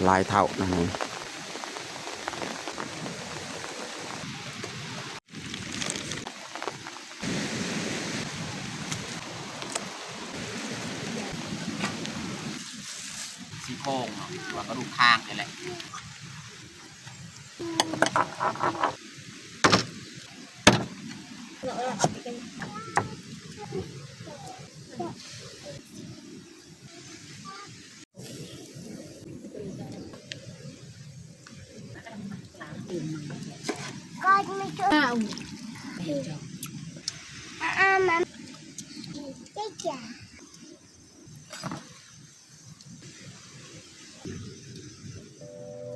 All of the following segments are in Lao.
ຫຼາຍເທົ່ານັ້ນເອງ. ຊີ້ໂຄງເນາະ ຫຼືວ່າກະດູກຄາງນີ້ແຫຼະ.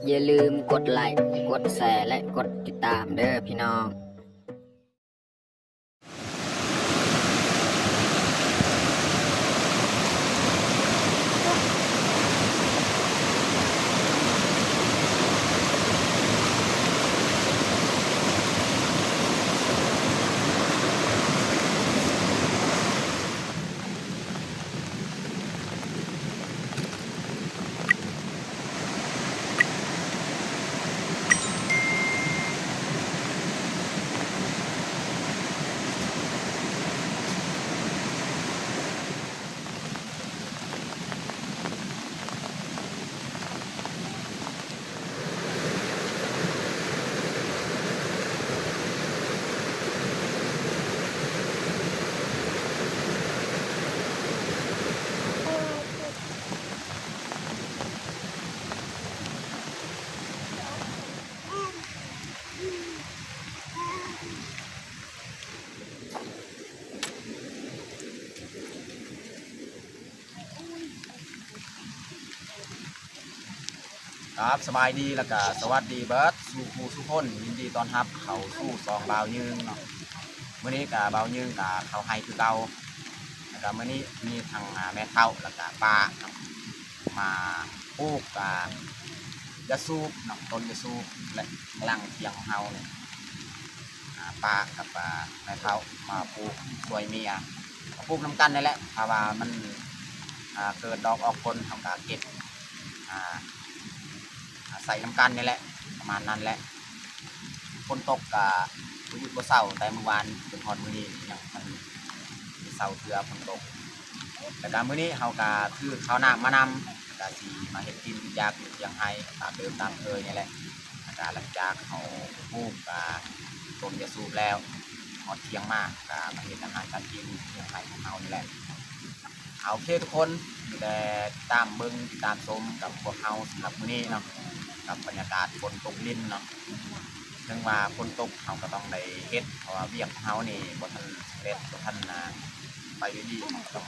ຢ່າລືມກົດໄລ້ ກົດແຊ ແລະ ກົດຕິດຕາມເດີພີ່ນ້ອງ. ຄັບ ສະບາຍດີ ແລ້ວກະສະຫວັດດີເບິດສູ່ຜູ້ສູ່ຄົນ, ຍິນດີຕ້ອນຮັບເຂົ້າສູ່ຊ່ອງບ່າວຍືງເນາະ. ມື້ນີ້ກະບ່າວຍືງກະເຂົ້າໄຮ່ຄືເກົ່າ, ແລ້ວກະມື້ນີ້ມີທັງ ອາ ແມ່ເຖົ້າ ແລ້ວກະປ້າເນາະ ມາປູກ ອາ ຢາສູບເນາະ, ຕົ້ນຢາສູບ ແລະ ຫຼັງທຽງຂອງເຮົານີ້. ອາ ປ້າກັບ ອາ ແມ່ເຖົ້າມາປູກຊ່ວຍເມຍ, ມາປູກນຳກັນນີ້ແຫຼະ. ຖ້າວ່າມັນ ອາ ເກີດດອກອອກຜົນ ເຮົາກະເກັບ ອາ ອາ ໃສ່ນຳກັນນີ້ແຫຼະ, ປະມານນັ້ນແຫຼະ. ຝົນຕົກກະບໍ່ຢຸດບໍ່ເຊົາ, ແຕ່ມື້ວານຈົນຮອດມື້ນີ້ຍັງບໍ່ທັນໄດ້ເຊົາເທື່ອຝົນຕົກ. ແລ້ວກະມື້ນີ້ເຮົາກະຖືເຂົ້ານ້ຳມານຳ, ກະຊິມາເຮັດກິນຢາກຢູ່ທຽງໄຮ່ຕາມເດີມຕາມເຄີຍນີ້ແຫຼະ. ແລ້ວກະຫຼັງຈາກເຮົາປູກ ອາ ຕົ້ນຢາສູບແລ້ວ ຮອດທຽງມາກະມາເຮັດອາຫານການກິນທຽງໄຮ່ຂອງເຮົານີ້ແຫຼະ. ເອົາ ໂອເຄທຸກຄົນ, ມີແຕ່ຕິດຕາມເບິ່ງຕິດຕາມຊົມກັບພວກເຮົາສຳລັບມື້ນີ້ເນາະ, ກັບບັນຍາກາດຝົນຕົກລິນເນາະ. ເຖິງວ່າຝົນຕົກເຮົາກະຕ້ອງໄດ້ເຮັດ ເພາະວ່າວຽກຂອງເຮົານີ້ບໍ່ທັນສຳເລັດ, ບໍ່ທັນ ອາ ໄປດ້ວຍດີ, ຕ້ອງ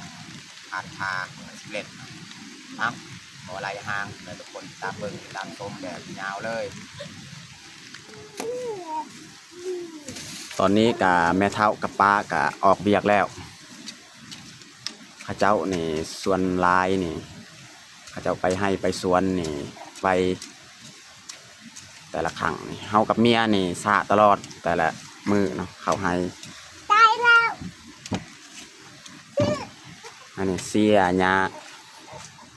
ຜ່ານຜ່າໃຫ້ມັນສຳເລັດເນາະ. ເອົາ ບໍ່ໄລ່ຫ່າງເດີທຸກຄົນ, ຕິດຕາມເບິ່ງຕິດຕາມຊົມແບບຍາວເລີຍ. ຕອນນີ້ກະແມ່ເຖົ້າກັບປ້າກະອອກວຽກແລ້ວ. ເຂົາເຈົ້ານີ້ສ່ວນຫຼາຍນີ້ ເຂົາເຈົ້າໄປໄຮ່ໄປສວນນີ້ ໄວແຕ່ລະຄັ້ງນີ້. ເຮົາກັບເມຍນີ້ຊ້າຕະຫຼອດແຕ່ລະມື້ເນາະ ເຂົ້າໄຮ່. ອັນນີ້ເສຍຫຍ້າ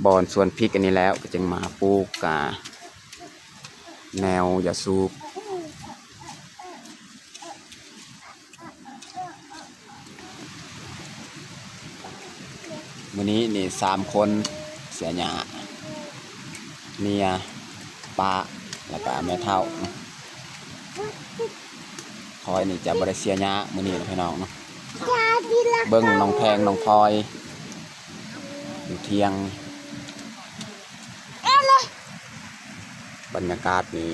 ບ່ອນສວນພິກອັນນີ້ແລ້ວ ກະຈຶ່ງມາປູກ ອາ ແນວຢາສູບ. ມື້ນີ້ນີ້ສາມຄົນ ເສຍຫຍ້າ ເມຍ ປ້າ ແລ້ວກະແມ່ເຖົ້າ. ຂ້ອຍນີ້ຈະບໍ່ໄດ້ເສຍຫຍ້າມື້ນີ້ພີ່ນ້ອງເນາະ. ເບິ່ງນ້ອງແພງນ້ອງພອຍຢູ່ທຽງ. ບັນຍາກາດນີ້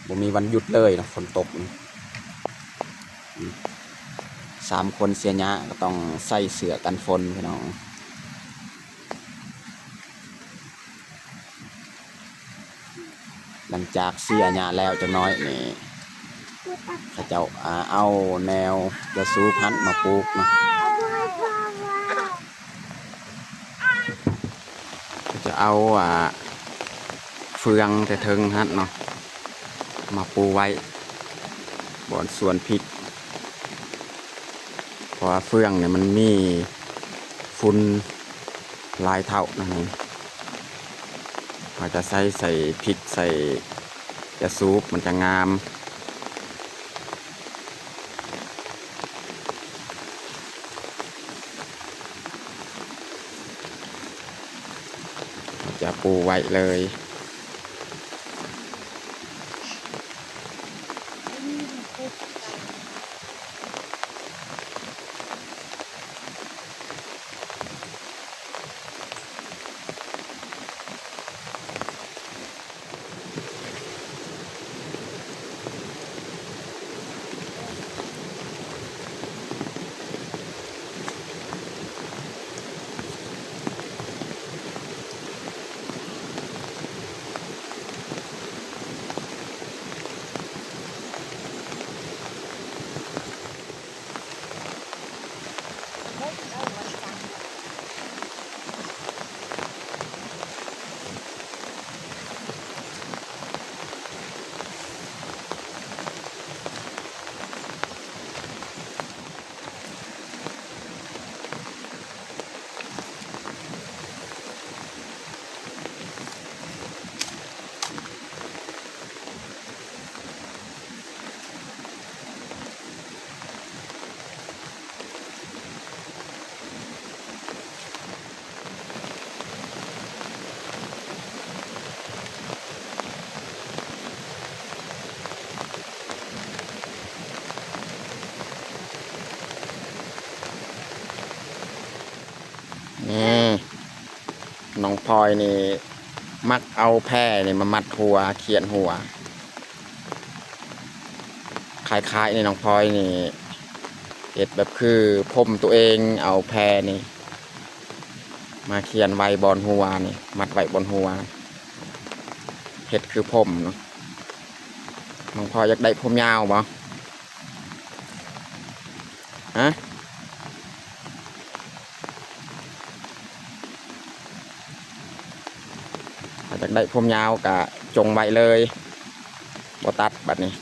ບໍ່ມີວັນຢຸດເລີຍເນາະ ຝົນຕົກນີ້. ສາມຄົນເສຍຫຍ້າກະຕ້ອງໃສ່ເສື້ອກັນຝົນພີ່ນ້ອງ. ຫຼັງຈາກເສຍຫຍ້າແລ້ວຈັກໜ້ອຍນີ້ ເຂົາເຈົ້າ ອາ ເອົາແນວຢາສູບຫັ້ນມາປູກເນາະ. ເຂົາຈະເອົາ ອາ ເຟືອງແຕ່ເທິງຫັ້ນເນາະ ມາປູໄວ້ບ່ອນສວນພິກ. ເພາະວ່າເຟືອງນີ້ມັນມີຝຸ່ນຫຼາຍເທົ່ານັ້ນເອງ. ເຮົາຈະໃສ່ ໃສ່ພິກ ໃສ່ຢາສູບ ມັນຈະງາມ. ເຮົາຈະປູໄວ້ເລີຍ. ນີ້ ນ້ອງພອຍນີ້ມັກເອົາແພນີ້ມາມັດຫົວ ຂຽນຫົວ. ຄ້າຍໆ ນີ້ ນ້ອງພອຍນີ້ເຮັດແບບຄືຜົມໂຕເອງ ເອົາແພນີ້ມາຂຽນໄວ້ບ່ອນຫົວນີ້ ມັດໄວ້ບ່ອນຫົວ ເຮັດຄືຜົມເນາະ. ນ້ອງພອຍຢາກໄດ້ຜົມຍາວບໍ່? ຮະ? ຖ້າຢາກໄດ້ຜົມຍາວກະຈົ່ງໄວ້ເລີຍ ບໍ່ຕັດບັດນີ້.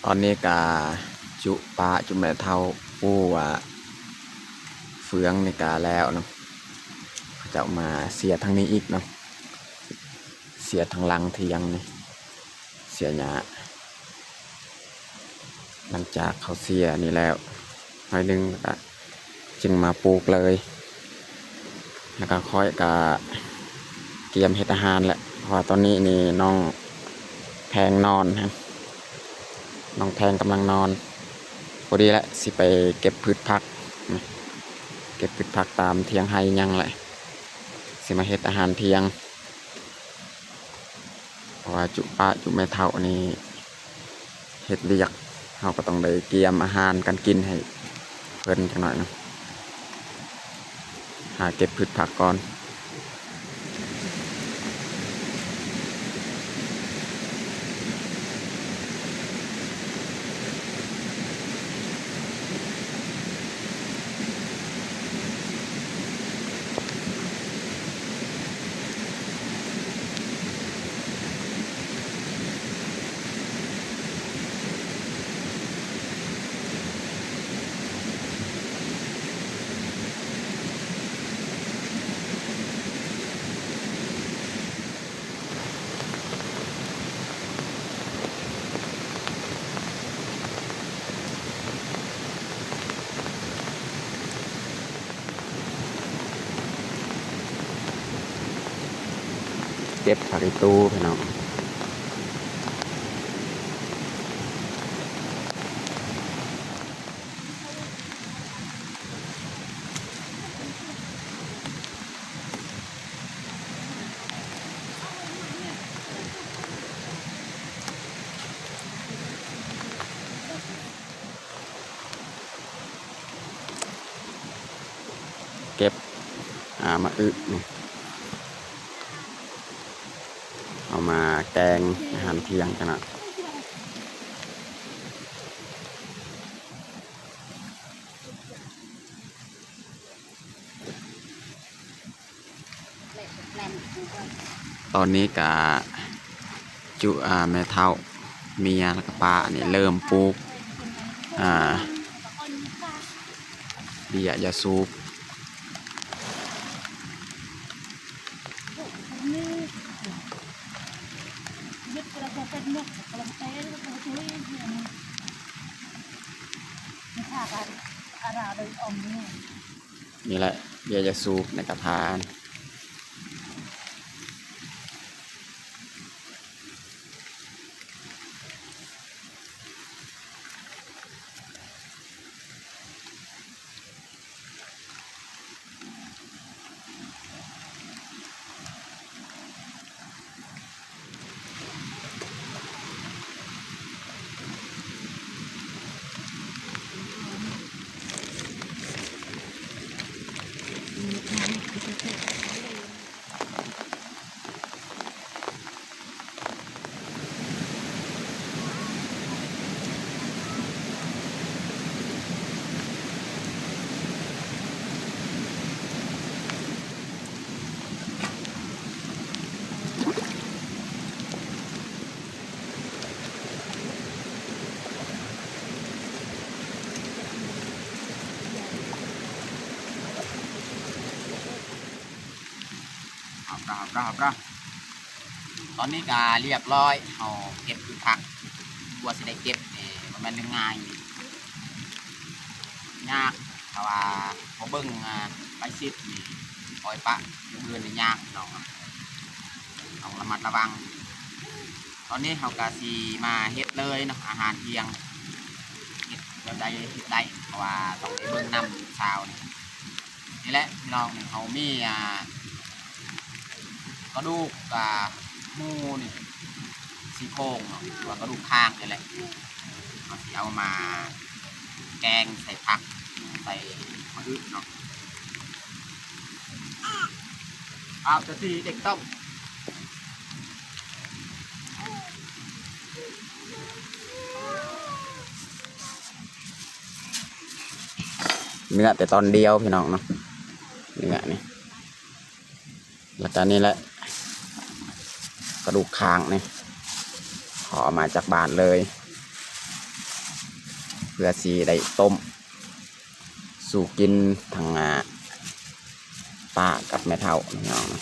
ຕອນນີ້ກະຈຸປ້າຈຸແມ່ເຖົ້າປູວ່າເຟືອງນີ້ກະແລ້ວເນາະ ເຂົາເຈົ້າມາເສຍທາງນີ້ອີກເນາະ. ເສຍທາງຫຼັງຖຽງນີ້ ເສຍຫຍ້າ. ຫຼັງຈາກເຂົາເສຍນີ້ແລ້ວໜ້ອຍໜຶ່ງ ແລ້ວກະຈຶ່ງມາປູກເລີຍ. ແລ້ວກະຂ້ອຍກະກຽມເຮັດອາຫານແຫຼະ ເພາະວ່າຕອນນີ້ນີ້ນ້ອງແພງນອນ ນ້ອງແພງກຳລັງນອນ. ພໍດີແຫຼະ ຊິໄປເກັບພືດຜັກ ເກັບພືດຜັກຕາມຖຽງໄຮ່ຫຍັງແຫຼະ ຊິມາເຮັດອາຫານທ່ຽງ. ເພາະວ່າຈຸປ້າຈຸແມ່ເຖົ້ານີ້ເຮັດວຽກ ເຮົາກໍຕ້ອງໄດ້ກຽມອາຫານການກິນໃຫ້ເພິ່ນຈັກໜ້ອຍເນາະ. ຫາເກັບພືດຜັກກ່ອນ. ເກັບຜັກອີ່ຕູພີ່ນ້ອງ. ເກັບ ອ່າ ໝາກອຶນີ້ ເອົາມາແກງອາຫານທ່ຽງກັນເນາະ. ຕອນນີ້ກະຈຸ ອ່າ ແມ່ເຖົ້າ ເມຍ ແລ້ວກະປ້ານີ້ເລີ່ມປູກ ອ່າ ເບ້ຍຢາສູບ ນີ້ແຫຼະ ເບຍຢາສູບໃນກະທະ. ເອົາປະ ເອົາປະ ເອົາປະ. ຕອນນີ້ກະລຽບລ້ອຍ ເຮົາເກັບຄືຄັກ. ກວ່າຊິໄດ້ເກັບນີ້ບໍ່ແມ່ນເລື່ອງງ່າຍ ຍາກ. ຖ້າວ່າບໍ່ເບິ່ງ ອ່າ ໃກ້ຊິດນີ້ ປ່ອຍປະມື້ອື່ນນີ້ຍາກ ຕ້ອງ ຕ້ອງລະມັດລະວັງ. ຕອນນີ້ເຮົາກະຊິມາເຮັດເລີຍເນາະ ອາຫານທ່ຽງ ເຮັດແບບໃດເຮັດໄດ້ ເພາະວ່າຕ້ອງໄດ້ເບິ່ງນຳຊາວນີ້. ນີ້ແຫຼະພີ່ນ້ອງ ນີ້ເຮົາມີ ອ່າ ກະດູກ ກະໝູນີ້ ຊີ້ໂຄງເນາະ ຫຼືວ່າກະດູກຄາງນີ້ແຫຼະ ເຮົາຊິເອົາມາແກງໃສ່ຜັກ ໃສ່ໝາກອຶເນາະ. ອ້າວ ເຈົ້າທີ່ເດັກຕ້ອງ ເນື້ອແຕ່ຕອນດຽວພີ່ນ້ອງເນາະ ເນື້ອນີ້ ແລ້ວກະນີ້ແຫຼະ ກະດູກຄາງນີ້ ຂໍເອົາມາຈາກບ້ານເລີຍ ເພື່ອຊິໄດ້ຕົ້ມສູ່ກິນທັງ ອ່າ ປ້າກັບແມ່ເຖົ້າພີ່ນ້ອງເນາະ.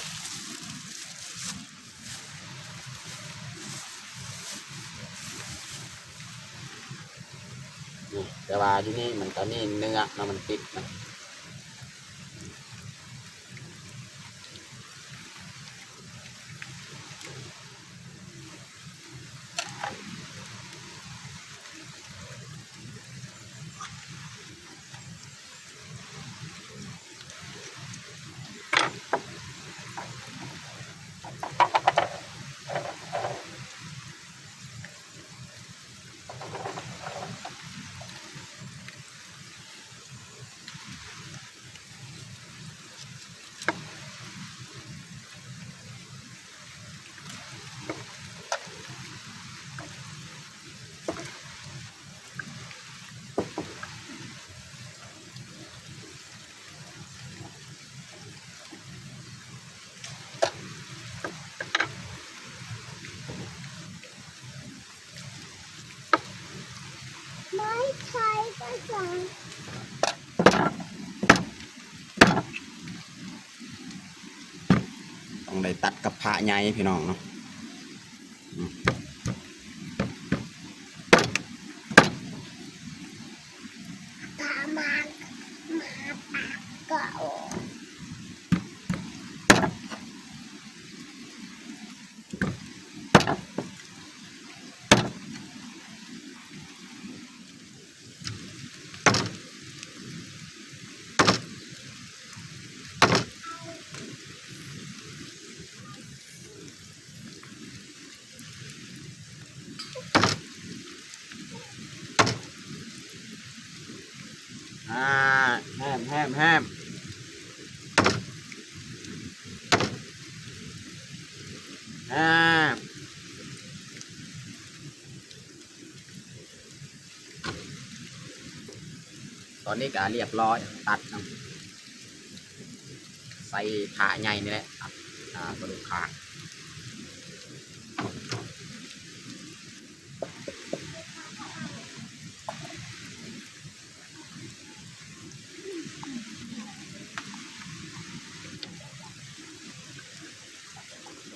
ແຕ່ວ່າຢູ່ນີ້ມັນກະມີເນື້ອເນາະ ມັນຕິດນະ. ຕ້ອງໄດ້ຕັດກັບພະໃຫຍ່ພີ່ນ້ອງເນາະ. ອາ ແຮມ ແຮມ ແຮມ ອາ. ຕອນນີ້ກະລຽບລ້ອຍ ຕັດເນາະ ໃສ່ພະໃຫຍ່ນີ້ແຫຼະ ຕັດ ອາ ກະດູກຄາງ.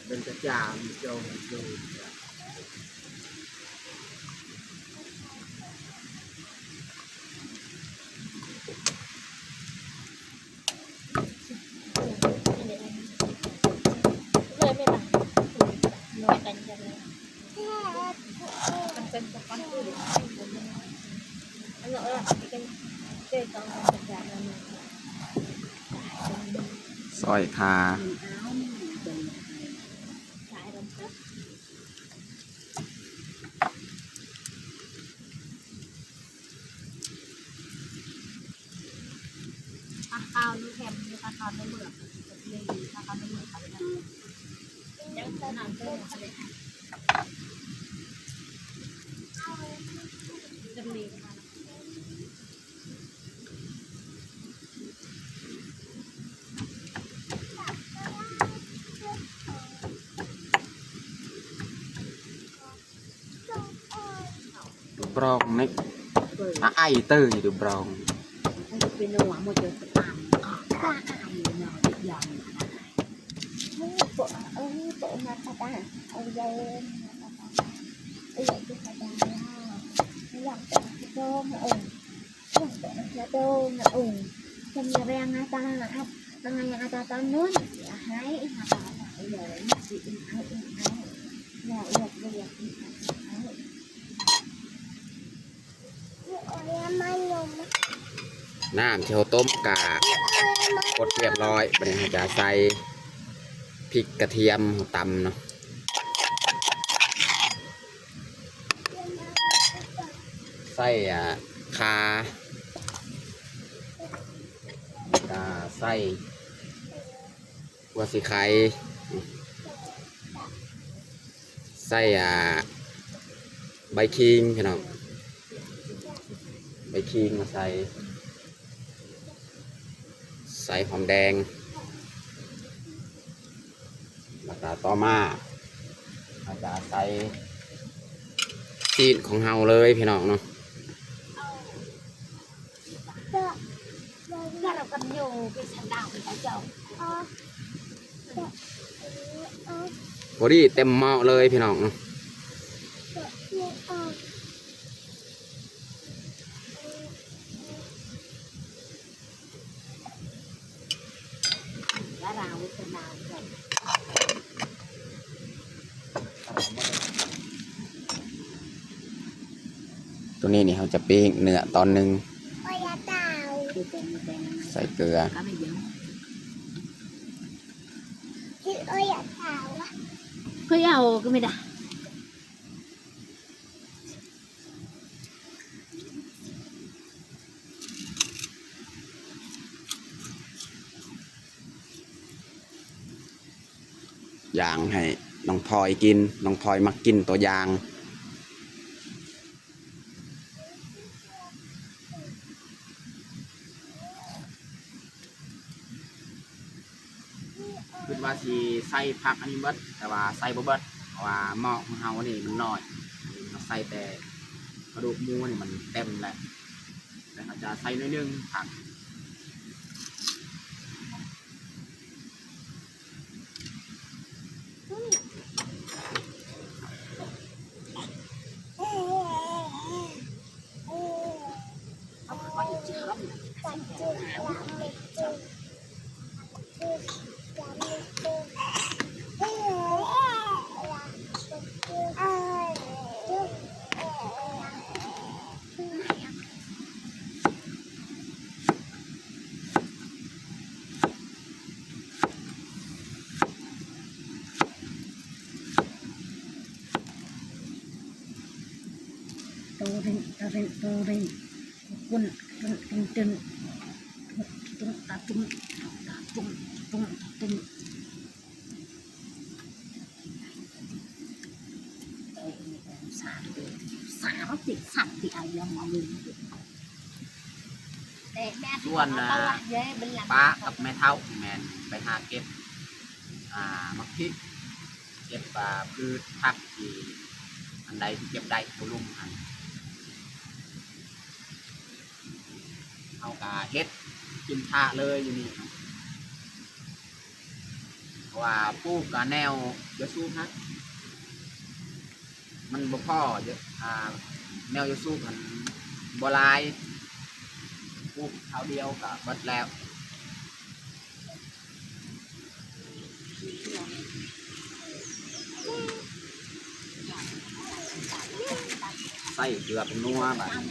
ເປັນກະຈາງໂຈງຢູ່. ຊອຍຂ່າ. ບຣອງນີ້ ອາໄອເຕີຍຢູ່ບຣອງ ນ້ຳທີ່ເຮົາຕົ້ມກະໝົດຮຽບຮ້ອຍ ບາດນີ້ເຮົາຈະໃສ່ພິກກະທຽມເຮົາຕຳເນາະ. ໃສ່ ອ່າ ຂ່າ ແລ້ວກະໃສ່ຫົວສີໄຄ ໃສ່ ອ່າ ໃບຂີງພີ່ນ້ອງ ໃບຂີງມາໃສ່ ໃສ່ຫອມແດງ ແລ້ວກະຕໍ່ມາເຮົາຈະໃສ່ຊີ້ນຂອງເຮົາເລີຍພີ່ນ້ອງເນາະ. ພໍດີເຕັມໝໍ້ເລີຍພີ່ນ້ອງເນາະ. ໂຕນີ້ນີ້ເຮົາຈະປີ້ງເນື້ອຕອນໜຶ່ງ ໃສ່ເກືອ. ຢ່າງໃຫ້ນ້ອງພອຍກິນ ນ້ອງພອຍມັກກິນຕົວຢ່າງ. ຄິດວ່າຊິໃສ່ຜັກອັນນີ້ເບິດ ແຕ່ວ່າໃສ່ບໍ່ເບິດ ເພາະວ່າໝໍ້ຂອງເຮົານີ້ມັນນ້ອຍ ເຮົາໃສ່ແຕ່ກະດູກໝູນີ້ມັນເຕັມແລ້ວ ແລ້ວເຮົາຈະໃສ່ໜ້ອຍໜຶ່ງຜັກ. ໂຕເຣງ ຕາເຣງ ໂຕເຣງ ກຸນ ຕຶນ ຕຶນ ຕຶນ ຕຸງ ຕາຕຸງ ຕາຕຸງ ຕຸງ ຕຶນ. ສ່ວນ ອ່າ ປ້າກັບແມ່ເຖົ້ານີ້ແມ່ນໄປຫາເກັບ ອ່າ ໝາກພິກ ເກັບ ອ່າ ພືດຜັກທີ່ ອັນໃດທີ່ເກັບໄດ້ບໍ່ລຸ່ມຫັ້ນ ເຮົາກະເຮັດກິນຖ້າເລີຍຢູ່ນີ້ ເພາະວ່າປູກກະແນວຢາສູບຫັ້ນ ມັນບໍ່ພໍ ຢາ ອ່າ ແນວຢາສູບຫັ້ນບໍ່ຫຼາຍ ປູກຄາວດຽວກະເບິດແລ້ວ. ໃສ່ເກືອ ຜົງນົວ ບາດນີ້.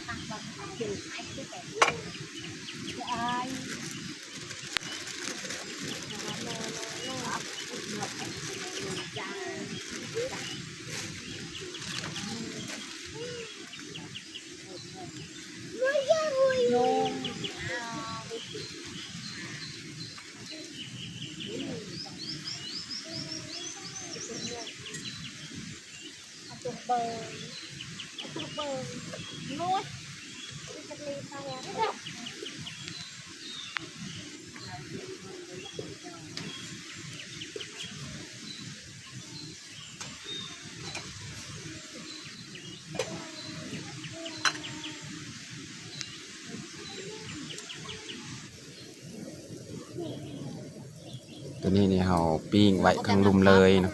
ຕົວນີ້ນີ້ເຮົາປີ້ງໄວ້ເຄິ່ງລຸ່ມເລີຍເນາະ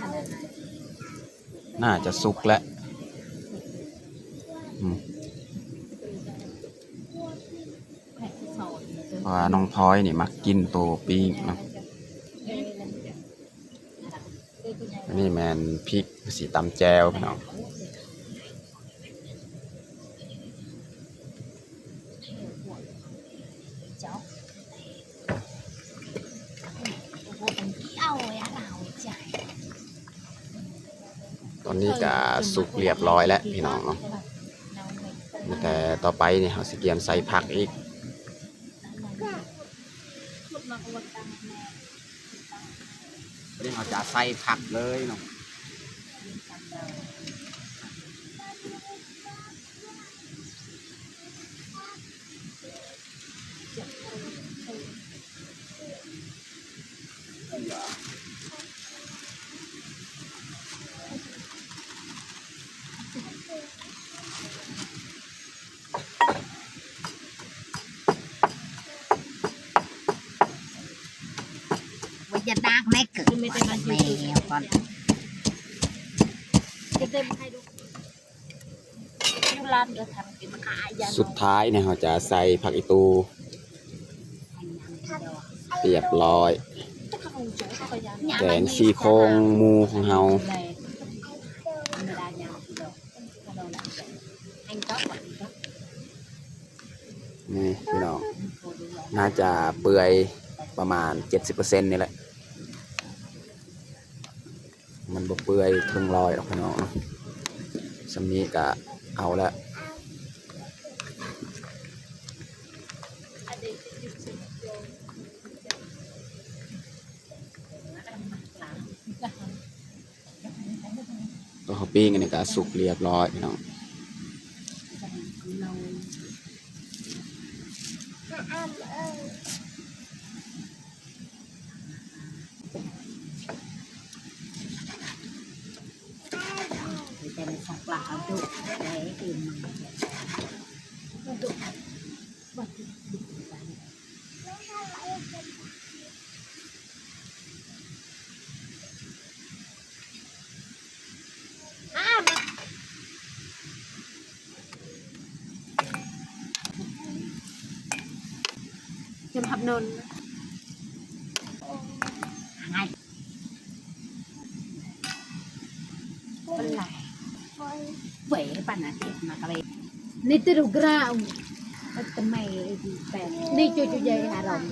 ໜ້າຈະສຸກແລ້ວ. ອືມ ເພາະວ່ານ້ອງພອຍນີ້ມັກກິນໂຕປີ້ງເນາະ. ອັນນີ້ແມ່ນພິກ ຊິຕຳແຈ່ວພີ່ນ້ອງ. ຕອນນີ້ກະສຸກລຽບລ້ອຍແລ້ວພີ່ນ້ອງເນາະ ແຕ່ຕໍ່ໄປນີ້ເຮົາຊິກຽມໃສ່ຜັກອີກ. ບາດນີ້ເຮົາຈະໃສ່ຜັກເລີຍເນາະ. ບໍ່ຢາກນາກແມ່ເກີດແມ່ກ່ອນ. ສຸດທ້າຍນີ້ເຮົາຈະໃສ່ຜັກອີຕູ ລຽບລ້ອຍ ແກງຊີ້ໂຄງໝູຂອງເຮົາ. ນີ້ພີ່ນ້ອງ ໜ້າຈະເປື່ອຍປະມານເຈັດສິບເປີເຊັນນີ້ແຫຼະ. ມັນບໍ່ເປື່ອຍເຖິງຮ້ອຍດອກພີ່ນ້ອງເນາະ ສ່ຳນີ້ກະເອົາແລ້ວ. ຕົວເຮົາປີ້ງອັນນີ້ກະສຸກລຽບລ້ອຍພີ່ນ້ອງ.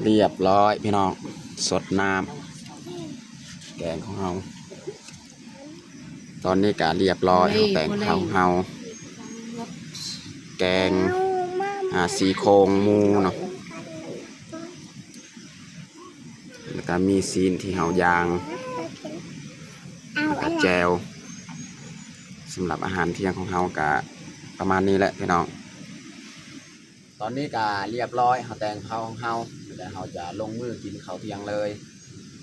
ລຽບລ້ອຍພີ່ນ້ອງ ສົດນ້ຳແກງຂອງເຮົາ. ຕອນນີ້ກະລຽບລ້ອຍ ແກງເຮົາ ເຮົາ ແກງ ອ່າ ຊີ້ໂຄງໝູເນາະ ແລ້ວກະມີຊີ້ນທີ່ເຮົາຍ່າງ ແລ້ວກະແຈ່ວ. ສຳລັບອາຫານທ່ຽງຂອງເຮົາກະປະມານນີ້ແຫຼະພີ່ນ້ອງ. ຕອນນີ້ກະລຽບລ້ອຍ ເຮົາແຕ່ງເຂົ້າຂອງເຮົາ ແລ້ວເຮົາຈະລົງມືກິນເຂົ້າທ່ຽງເລີຍ.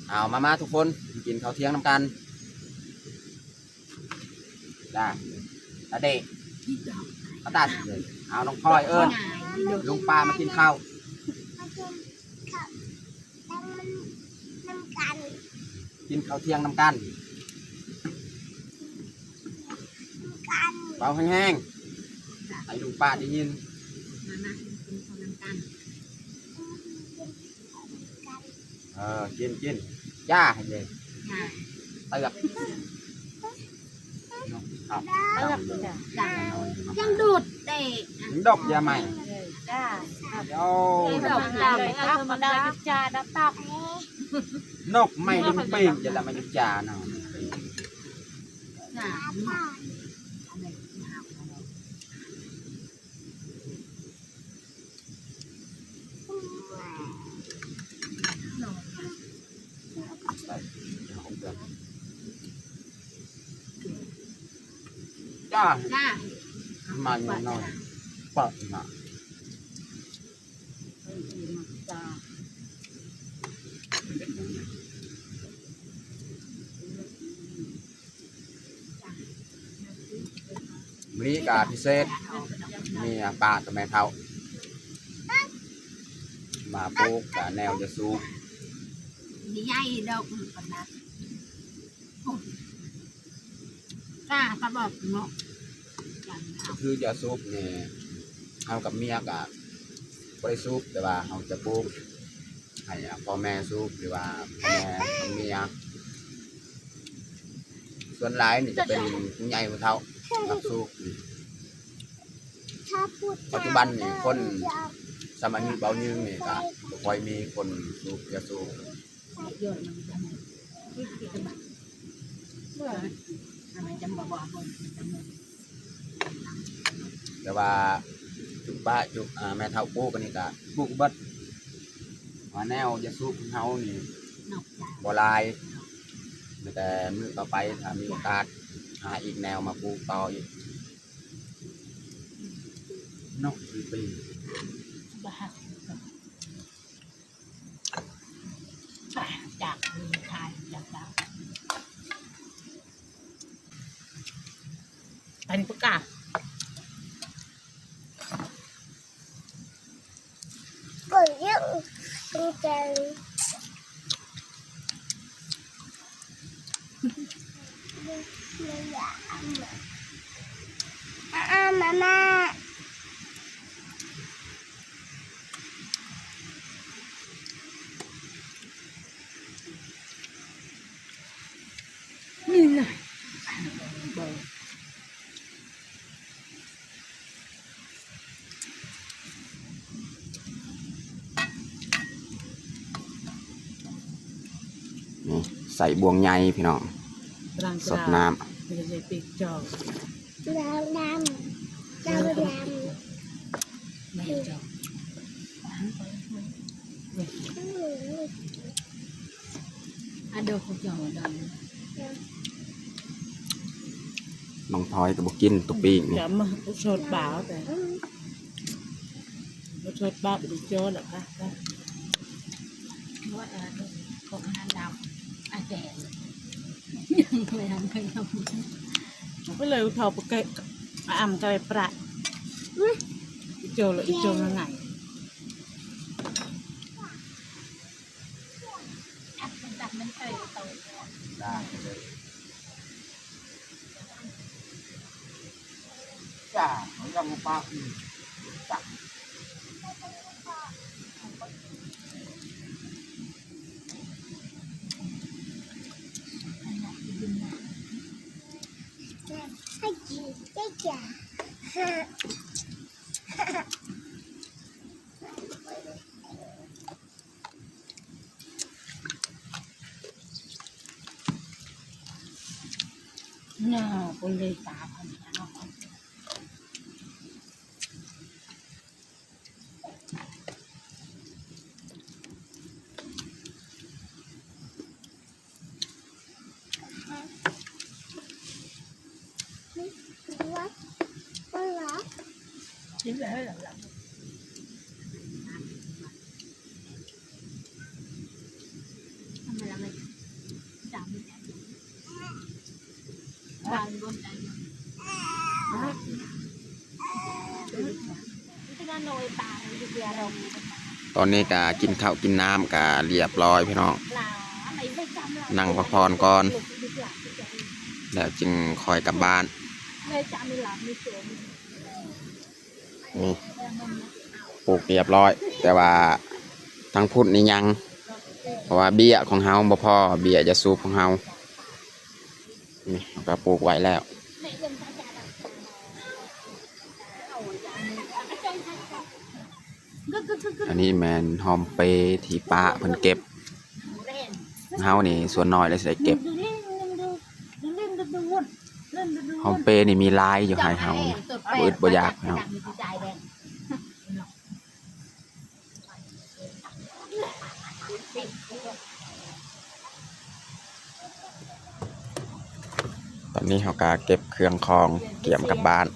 ເອົາ ມາ ມາທຸກຄົນ ກິນເຂົ້າທ່ຽງນຳກັນ. ລາ ລາເດ ມາຕັດ ເອົາ ນ້ອງພອຍເອີ້ນລຸງປ້າມາກິນເຂົ້າ ມາກິນເຂົ້ານຳກັນ ກິນເຂົ້າທ່ຽງນຳກັນ ນຳກັນ ເວົ້າແຮງໆ ໃຫ້ລຸງປ້າໄດ້ຍິນ ມາ ມາ ກິນເຂົ້ານຳກັນ. ເອີ ກິນ ກິນ ຢ່າໃຫ້ເດ ເຕີບ ເນາະ. ຍັງດູດເດ້ ດອກຢາໄມ້ ເອີ ຈ້າ ດອກຢາໄມ້ ດອກຢາໄມ້ ດອກຢາໄມ້ ດອກຢາໄມ້ ນົກໄມ້ດຶງປີກ ຢ່າລະມາຢູ່ຈ້າເນາະ. ຈ້າ ຈ້າ ມາໜ້ອຍ ປະນະ. ມື້ນີ້ກະພິເສດ ມີປາກັບແມ່ເຖົ້າ ມາປູກກະແນວຢາສູບ ໃຫຍ່ດອກປານນັ້ນ ກະກະບອກເນາະ ກະຄືຢາສູບນີ້ ເຮົາກັບເມຍກະບໍ່ໄດ້ສູບ ແຕ່ວ່າເຮົາຈະປູກໃຫ້ພໍ່ແມ່ສູບ ຫຼືວ່າພໍ່ແມ່ຂອງເມຍ. ສ່ວນຫຼາຍນີ້ຈະເປັນຜູ້ໃຫຍ່ຜູ້ເຖົ້າມັກສູບ. ປັດຈຸບັນນີ້ຄົນສ່ຳອາຍຸເບົາຍືນນີ້ກະບໍ່ຄ່ອຍມີຄົນສູບຢາສູບ. ແຕ່ວ່າຈຸປະຈຸ ອາ ແມ່ເຖົ້າປູກອັນນີ້ກະປູກເບິດ ວ່າແນວຢາສູບຂອງເຮົານີ້ບໍ່ຫຼາຍ ມີແຕ່ມື້ຕໍ່ໄປຖ້າມີໂອກາດຫາອີກແນວມາປູກຕໍ່ອີກເນາະ. ຈາກທາຍຈາກດາວ ປັນປະກາດ ນີ້ນະ ນີ້ໃສ່ບ່ວງໃຫຍ່ພີ່ນ້ອງ ສອດນ້ຳ ນ້ອງພອຍກໍບໍ່ກິນຕົວປີ້ງນີ້ ຈະມາຊົດບາວແຕ່ ມາຊົດບາວໄປເຈີແລ້ວກະ ໄປເລີຍເຂົາໄປເກະ ອາມໄກປະ ອີໂຈລະ ອີໂຈລະໄງ. ຕອນນີ້ກະກິນເຂົ້າກິນນ້ຳກະລຽບລ້ອຍພີ່ນ້ອງ ນັ່ງພັກຜ່ອນກ່ອນ ແລ້ວຈຶ່ງຄ່ອຍກັບບ້ານ. ນີ້ ປູກລຽບລ້ອຍ ແຕ່ວ່າທາງພຸ້ນນີ້ຍັງ ເພາະວ່າເບ້ຍຂອງເຮົາບໍ່ພໍ ເບ້ຍຢາສູບຂອງເຮົາ ນີ້ເຮົາກະປູກໄວ້ແລ້ວ. ອັນນີ້ແມ່ນຫອມເປທີ່ປ້າເພິ່ນເກັບ. ເຮົານີ້ສ່ວນນ້ອຍແລ້ວຊິໄດ້ເກັບ. ຫອມເປນີ້ມີຫຼາຍຢູ່ໄຮ່ເຮົາ ບໍ່ອຶດບໍ່ຢາກເນາະ. ຕອນນີ້ເຮົາກໍເກັບເຄື່ອງຂອງກຽມກັບບ້ານ.